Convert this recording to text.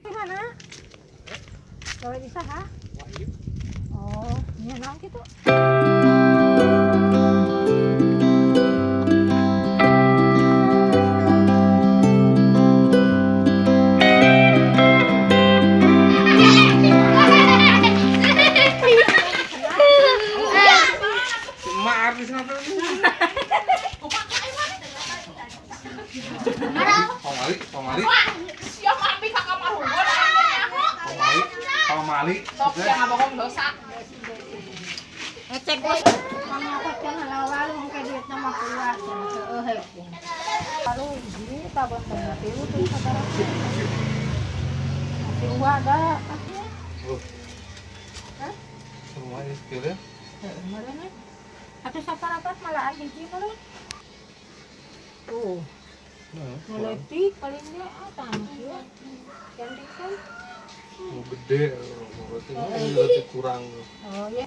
Gimana? Gawe di saha? Oh, nya naon kitu? Emak artis napa? Pamali, pamali. Siap ambil ka kamar unggul Pamali, pamali. Sok yang ngabohong dosa. Ngecek bos. Mama aku kan lalu ke duitna mah keluar cenah heueuh heuh. Lalu hiji tabon teh tilu tuh sabaraha. Masih uwa da. Oh. Hah? Semua ini sekali. Heueuh meureun we. Atuh saparapat malah hiji meureun. Tuh, Nah, ngeletik paling ge ah tangkil. Cantik kan? mau gede, mau berarti berarti kurang. Oh ya.